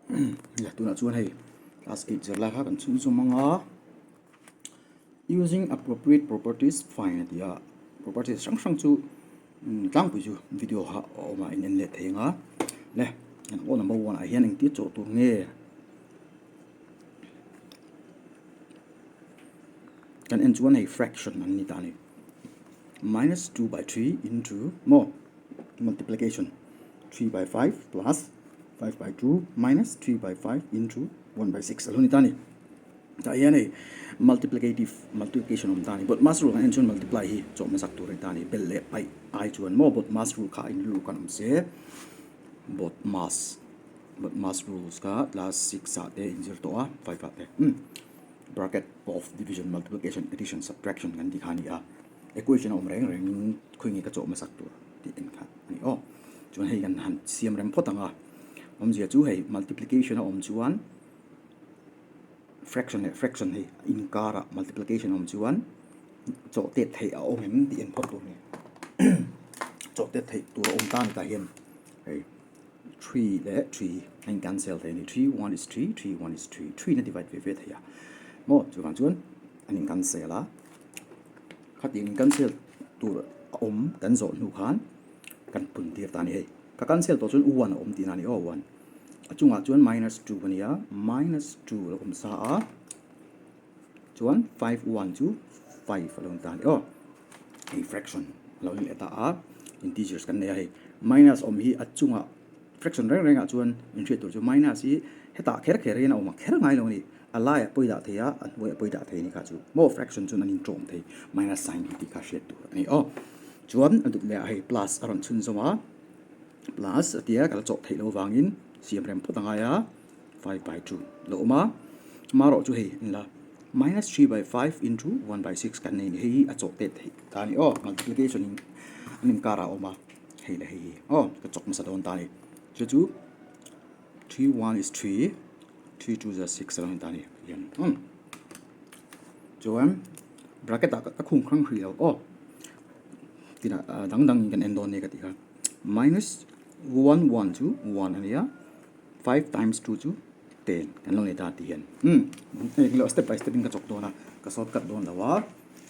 Tunah chuan hei class eight zirlai kha kan chhunzawm ang a, using appropriate properties find a ti a, properties hrang hrang chu tlangpui chu video kha a awm a in en leh thei ang a, le aw number one ah hian engtia chawh tur nge kan en chuan hei fraction an ni ta a ni minus 2/3 into maw. Multiplication, 3 by 5 plus 5 by 2 minus 3 by 5 into 1 by 6 a lo ni ta a ni. Tah hian hei multiplicative multiplication awm ta a ni. BODMAS rule kan en chuan multiply hi chawh hmasak tur a ni ta a ni. Belh leh paih ai chuan maw BODMAS rule kha in rilru kan awm se BODMAS BODMAS rules kha class 6 ah te inzir tawh a 5 ah te umm bracket of division multiplication addition subtraction kan tih kha a ni a. Equation a awm reng reng in khawi nge ka chawh hmasak tur tih en kha a ni aw. Chuan hei kan han siam rem phawt ang a, awmzia chu hei multiplication a awm chuan fraction leh fraction hei a inkar ah multiplication a awm chuan chawh tet theih a awm em tih en phawt tur a ni. Chawh tet theih tur a awm ta a ni tah hian hei three leh three a in cancel thei a ni three one is three three one is three three in a divide ve ve thei a maw chuvang chuan an in cancel a. Khatiang cancel tur a awm kan zawh hnu khan kan pun tir ta a ni hei. Ka cancel tawh chuan one a awm tihna a ni aw one. A chungah chuan minus 2 a ni a, minus 2 a lo awm sa a, chuan 5 one chu 5 a lo ni ta a ni aw. Hei fraction a lo ni leh ta a, integers kan nei a hei. Minus awm hi a chungah fraction reng rengah chuan inhriat tur chu minus hi hetah kher kher hian a awm a kher ngai lo a ni. A laiah pawi dah thei a, a hnuaiah pawi dah thei a ni kha chu maw fraction chuan an inṭawm thei minus sign hi tih kha hriat tur a ni aw. Chuan a dut leh ah hei plus a rawn chhunzawm a, plus a tia ka la chawh theih loh avangin siam rem phawt a ngai a, 5/2 lo awm a, amaherawh chu hei an la minus 3/5 into 1/6 kan nei a ni hei hi a chawh tet theih ta a ni aw multiplication in an inkar ah a awm a hei leh hei hi aw ka chawk hmasa dawn ta a ni chu chu. 3 1 is 3 3 2 za 6 a lo ni ta a ni hian umm chuan bracket ah ka khung hrang hrih lo aw tinah dang dang in kan en dawn nia ka tih kha minus 1 1 chu 1 a nia 5 times 2 chu 10 kan lo nei ta tih hian umm englo step by step in ka chawk dawn a ka shortcut dawn lo a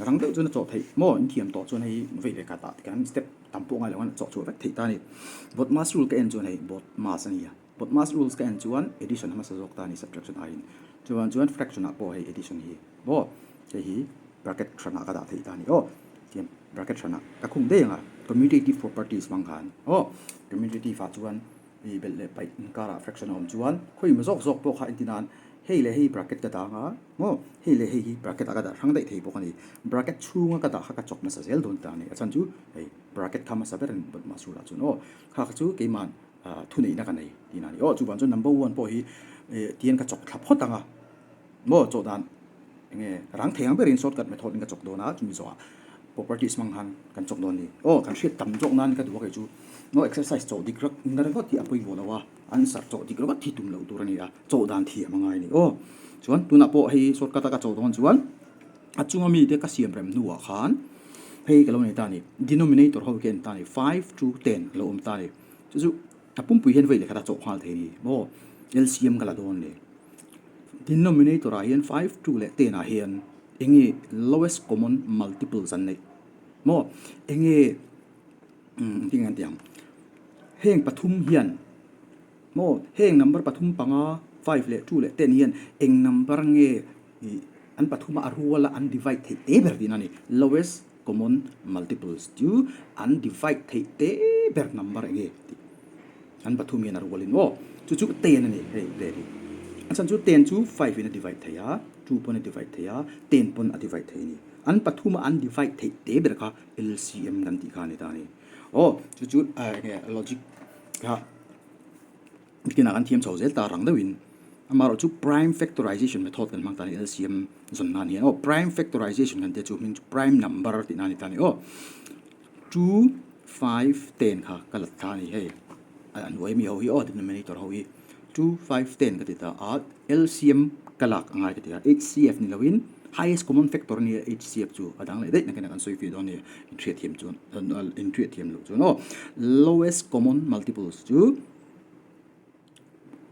rang deuh chuan a chawh theih maw in thiam tawh chuan hei vei leh khat ah tikhan step Tam pawh ngai lo a chawh chhuah vek theih ta a ni. BODMAS rule ka en chuan hei BODMAS a ni a. BODMAS rules ka en chuan addition a hmasa zawk ta a ni subtraction aiin. Chuan chuan fraction ah pawh hei addition hi maw hei hi bracket hranah ka dah theih ta a ni aw. Tihian bracket hranah ka khung daih ang a commutative properties hmang khan aw. Commutative ah chuan hei belh leh paih inkarah fraction a awm chuan khawi maw zawk zawk pawh kha entir nan hei leh hei bracket ka dah ang a maw hei leh hei hi bracket ah ka dah hrang daih thei bawk a ni. Bracket chhunga ka dah kha ka chawk hmasa zel dawn ta a ni. A chhan chu hei bracket kha hmasa ber a ni BODMAS rule ah chuan aw kha kha chu keima'n thuneihna ka nei tihna a ni aw. Chuvang chuan number one pawh hi tihian ka chawk thla phawt ang a maw chawh dan eng nge rang thei ang berin shortcut method in ka chawk dawn a chumi zawhah properties hmang khan kan chawk dawn a ni. Aw kan hriat tam zawk nan ka duh a kei chu no exercise chawh dik rak na ringawt hi a pawimawh lo a answer chawh dik ringawt hi tum loh tur a ni a chawh dan thiam a ngai a ni aw. Chuan tunah pawh hei shortcut a ka chawh dawn chuan a chunga mite ka siam rem hnuah khan hei ka lo nei ta a ni denominator ho hi ka en ta a ni 5 2 10 a lo awm ta a ni chu chu a pumpui hian vei leh khat a chawh nghal thei a ni maw L_C_M ka la dawn a ni. Denominator ah hian 5 2 leh 10 ah hian enge lowest common multiples an neih maw enge umm engtin nge an tih ang heng pathum hian maw heng number pathum panga 5 leh 2 leh 10 hian eng number nge ih an pathum a a rual a an divide theih te ber tihna a ni lowest common multiples chu an divide theih te ber number enge tih. An pathum hian a rualin aw chu chu 10 a ni hei 10 hi. A chhan chu 10 chu 5 in a divide thei a, 2 pawn a divide thei a, 10 pawn a divide thei a ni. An pathuma an divide theih te ber kha LCM kan tih kha a ni ta a ni. Aw chu chu eng nge logic kha nikinah kan thiam chho zel ta rang deuhin amaherawh chu prime factorization method kan hmang ta a ni LCM zawn nan hian aw prime factorization kan tia chu hming chu prime number tih na a ni ta a ni aw. 2, 5, 10 kha ka la ta a ni hei a hnuai mi ho hi aw denominator ho hi 2, 5, 10 ka ti ta a LCM ka lak a ngai ka ti a HCF ni loin highest common factor a nia HCF chu a dang leh daih nakin a kan sawi fih dawn a ni inhriat thiam chuan inhriat thiam loh chuan aw lowest common multiples chu.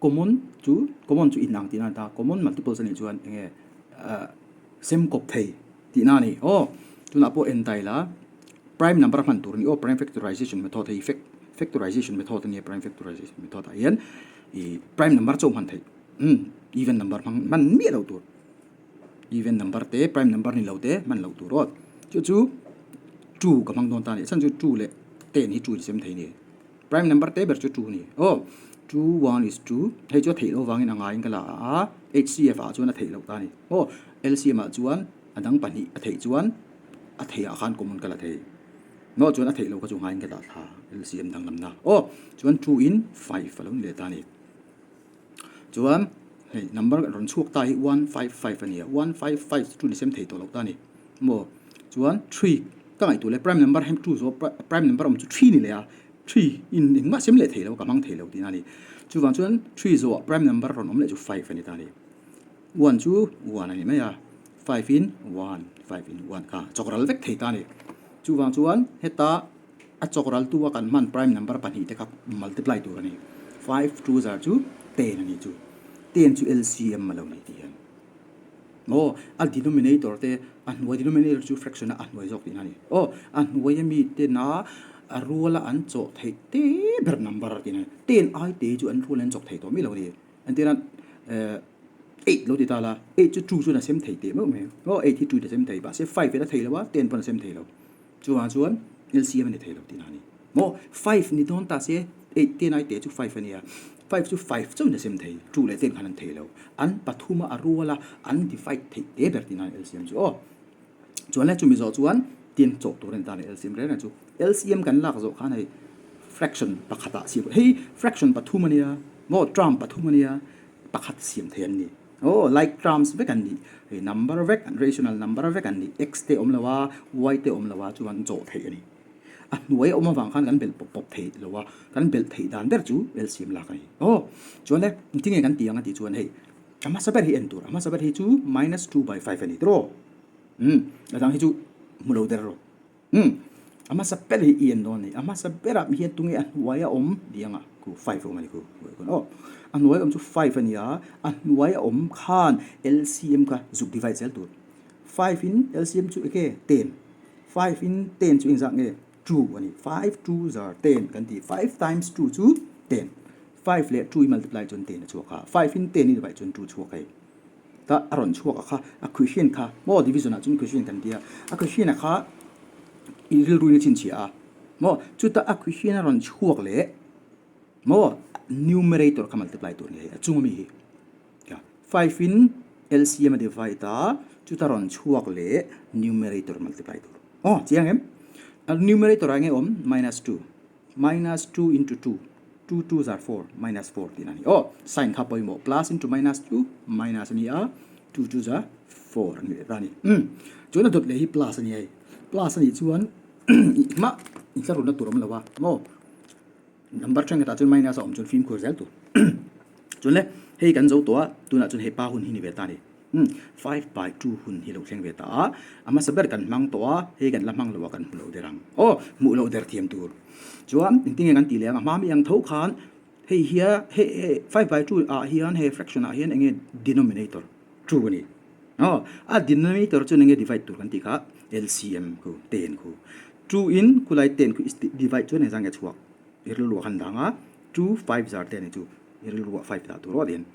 Common chu common chu inang tihna a ni ta. Common multiples a nih chuan eng nge ah sem kawp thei tihna a ni. Aw tunah pawh en ta ila prime number a hman tur a ni aw prime factorization method hei factorization method a nia prime factorization method ah hian ih prime number chauh hman theih umm even number hmang hman miah loh tur. Even number te prime number ni lo te hman loh tur aw. Chu chu two ka hmang dawn ta a ni. A chhan chu two leh ten hi two insem thei a ni. Prime number te ber chu two a ni. Aw two one is two hei chu a theih loh avangin a ngaiin ka la a HCF ah chuan a theih loh ta a ni. Aw LCM ah chuan a dang pahnih a theih chuan a theih ah khan common ka la thei. Maw chuan a theih loh kha chu ngaiin ka dah thla LCM danglamna. Aw chuan two in five a lo ni leh ta a ni. Chuan hei number rawn chhuak ta hi 155 a ni a, 155 chu ni sem thei tawh loh ta a ni maw? Chuan 3 ka ngaihtuah leh prime number hem 2 zawh prime number awm chu 3 ni leh a, 3 in engmah sem leh thei lo ka hmang thei lo tihna a ni. Chuvang chuan 3 zawhah prime number rawn awm leh chu 5 a ni ta a ni. 1 chu 1 a ni mai a, 5 in 1, 5 in 1 kha chawk ral vek thei ta a ni. Chuvang chuan heta. A chawk raltu a kan hman prime number pahnihte kha multiply tur a ni. 5 2 zar chu 10 a ni chu. 10 chu LCM a lo ni tih hian. Aw, a denominator te, a hnuai denominator chu fraction a a hnuai zawk tihna a ni. Aw, a hnuai ami tena a ruala an chawh theih te ber number tihna a ni. 10 ai te chu an rualin an chawk thei tawh mai lo a ni. Entirna eh 8 lo ti ta la, 8 chu 2 chuan a sem thei teh meuh mai. Aw, 8 hi 2 in a sem thei, mahse 5 in a thei lo a, 10 pawn a sem thei lo. Chuvang chuan LCM a ni thei lo tihna a ni. Maw? 5 ni dawn ta se, 8 ten ai teh chu 5 a nia. 5 chu 5 chauhin a sem thei, 2 leh 10 khan an thei lo. An pathuma a rual a, an divide theih te ber tihna a ni LCM chu aw. Chuan le chumi zawh chuan tin chawh tur a ni ta a ni LCM reng reng chu. LCM kan lak zawh khan hei fraction pakhatah siam hei fraction pathum a nia maw term pathum a nia pakhat siam thei an ni. Aw, like terms vek an nih, hei number vek, rational number vek an nih, x te awm lo a, y te awm lo a, chuan zawh theih a ni. A hnuai a awm avang khan kan belh pawp pawp thei lo a, kan belh theih dan ber chu LCM lak a ni. Aw, chuan le, engtin nge kan tih ang a tih chuan hei, a hmasa ber hi en tur, a hmasa ber hi chu minus 2 by 5 a ni tiraw? Umm, a dang hi chu hmu lo der rawh. Umm, a hmasa ber hi i en dawn a ni. A hmasa berah mi hian tunge a hnuai a awm tih anga khu five a awm a ni khu khuai aw. A hnuai a awm chu five a ni a, a hnuai a awm khan LCM kha zuk divide zel tur. Five in LCM chu enge ten, five in ten chu engzah nge two a ni. Five two zar ten kan ti, five times two chu ten. Five leh two i multiply chuan ten a chhuak a, five in ten i divide chuan two chhuak hei. Ta a rawn chhuak a kha, a quotient kha maw division ah chuan quotient kan tia, a quotient a kha i rilru in a chhinchhiah a maw chuta a quotient a rawn chhuak leh maw numerator kha multiply tur a ni hei a chung ami hi 5 in LCM a divide a chuta rawn chhuak leh numerator multiply tur aw chiang em a numerator ah enge awm minus 2 Minus 2 into 2, 2 twos are 4, minus 4 tihna a ni. Aw, sign kha pawimawh, plus into minus chu minus a ni a, 2 twos are 4 a ni leh ta a ni. Umm, chuan a dawt leh hi plus a ni hei. Plus a nih chuan hmah intlarunna tur a awm lo a, maw? Number thenkhatah chuan minus a awm chuan fimkhur zel tur. Chuan le, hei kan zo tawh a, tunah chuan hei pa hun hi ni ve ta a ni. Umm, 5 by 2 hun hi lo thleng ve ta a, a hmasa ber kan hmang tawh a, hei kan la hmang lo a kan hmu lo der ang. Aw, hmuh loh der thiam tur. Chuan engtin nge kan tih leh ang, a hma mi ang tho khan hei hia hei hei 5 by 2 ah hian hei fraction ah hian eng nge denominator 2 a ni. Aw, a denominator chuan eng nge divide tur kan tih kha LCM khu 10 khu. 2 in khulai 10 khu divide chuan engzah nge chhuak i rilru ah khan dang a, 2 5 zar 10 hi chu i rilru ah 5 dah tur aw tiin.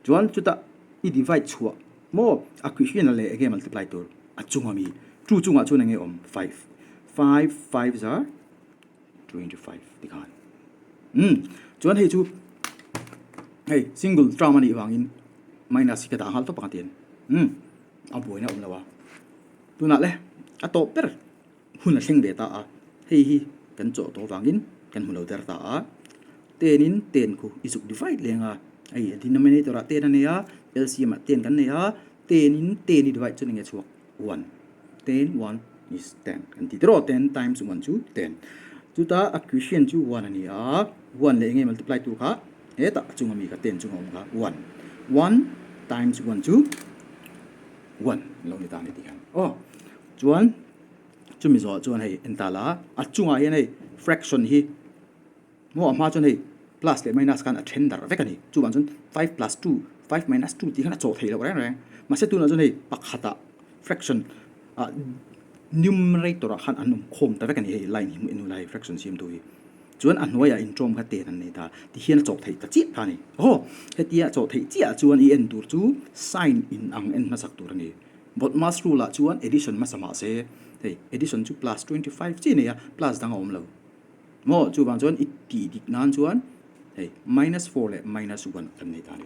Chuan chutah i divide chhuah maw a quotient leh enge multiply tur a chunga mi 2 chungah chuan enge awm 5 5 5 zar 25 tikhan umm chuan hei chu hei single term anih vangin minus hi ka dah nghal tawp ang a tiin umm a buaina awm lo a tunah le a tawp ber. Hun a thleng ve ta a, hei hi kan chawh tawh avangin kan hmu lo der ta a. Tenin ten khu i zuk divide leng a, hei a denominator ah ten a nei a, LCM ah ten kan nei a, tenin ten i divide chuan enge chhuak one, ten one is ten kan ti tiraw, ten times one chu ten. Chuta a quotient chu one a ni a, one leh enge multiply tu kha hetah a chunga mi kha ten chunga awm kha one, one times one chu one a lo ni ta a ni tih hian aw. Chuan chumi zawhah chuan hei en ta la a chungah hian hei fraction hi maw a hma chuan hei plus. Plus leh minus khan a then darh vek a ni. Chuvang chuan 5 plus 2, 5 minus 2 tih khan a chawh theih loh reng reng. Mahse tunah chuan hei pakhatah fraction ah numerator ah khan an awm khawm ta vek a ni hei line hi hmuh en ula hei fraction siamtu hi. Chuan a hnuaiah intawm kha ten an nei ta. Tihian a chawh theih ta chiah ta a ni. Aw, hetia chawh theih chiah chuan i en tur chu sign in ang en hmasak tur a ni. BODMAS rule ah chuan addition hmasa mah se hei addition chu plus 25 chiah a nei a, plus dang a awm lo. Maw chuvang chuan i tih dik nan chuan hei minus 4 leh minus 1 kan nei ta a ni.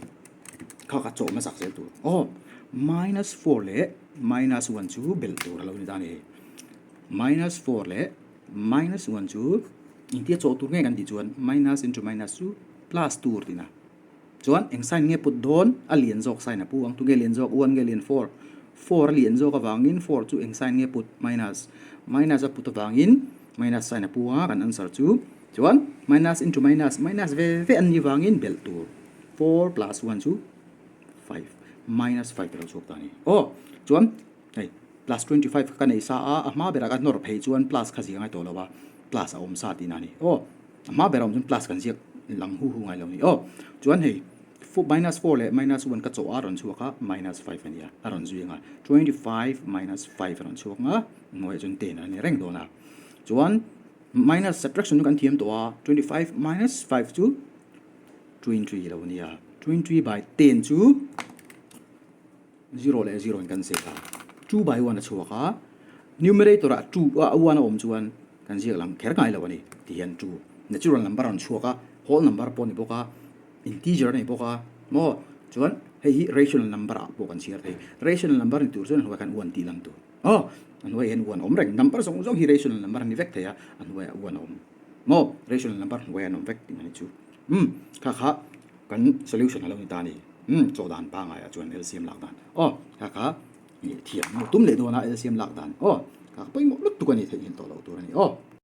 Kha kha chawh hmasak zel tur. Aw, minus 4 leh minus 1 chu belh tur a lo ni ta a ni. Minus 4 leh minus 1 chu engtia chawh tur nge kan tih chuan minus into minus chu plus tur tihna. Chuan eng sign nge put dawn? A lian zawk sign a pu ang. Tunge lian zawk? One nge lian four? Four a lian zawk avangin four chu eng sign nge put? Minus. Minus a put avangin minus sign a pu a, kan answer chu. Chuan minus into minus, minus ve ve an nih vangin belh tur. Four plus one chu five. Minus five a lo chhuak ta a ni. Aw, chuan hei plus 25 kha ka nei sa a, a hma berah ka nawr phei chuan plus kha ziak ngai tawh lo a, plus a awm sa tihna a ni. Aw. A hma ber a awm chuan plus kan ziak lang hu hu ngai lo ni aw. Chuan hei minus 4 leh minus 1 ka chawh a rawn chhuak a minus 5 a nia a rawn zui anga 25 minus 5 a rawn chhuak anga hnuaiah chuan 10 a ni reng dawn a. Chuan minus subtraction chu kan thiam tawh a 25 minus 5 chu 20 lo nia 20 by 10 chu Zero leh zero in kan ziak a, two by one a chhuak a, numerator ah two ah one a awm chuan kan ziak lang kher ngai lo a ni ti hian two natural number a rawn chhuak a, whole number pawh a ni bawk a, integer a ni bawk a maw chuan hei hi rational number ah pawh kan chhiar thei, rational number ni tur chuan a hnuaiah khan one tih lang tur aw, a hnuaiah hian one a awm reng, number zawng zawng hi rational number a ni vek thei a, a hnuaiah one a awm maw rational number hnuaiah an awm vek tih mai chu umm kha kha kan solution a lo ni ta a ni. Umm chaw dan pangai ah chuan LCM lak dan aw kha kha ih thiam tum leh dawn a LCM lak dan aw kha kha pawimawh lutuk a ni theihnghilh tawh loh tur a ni aw.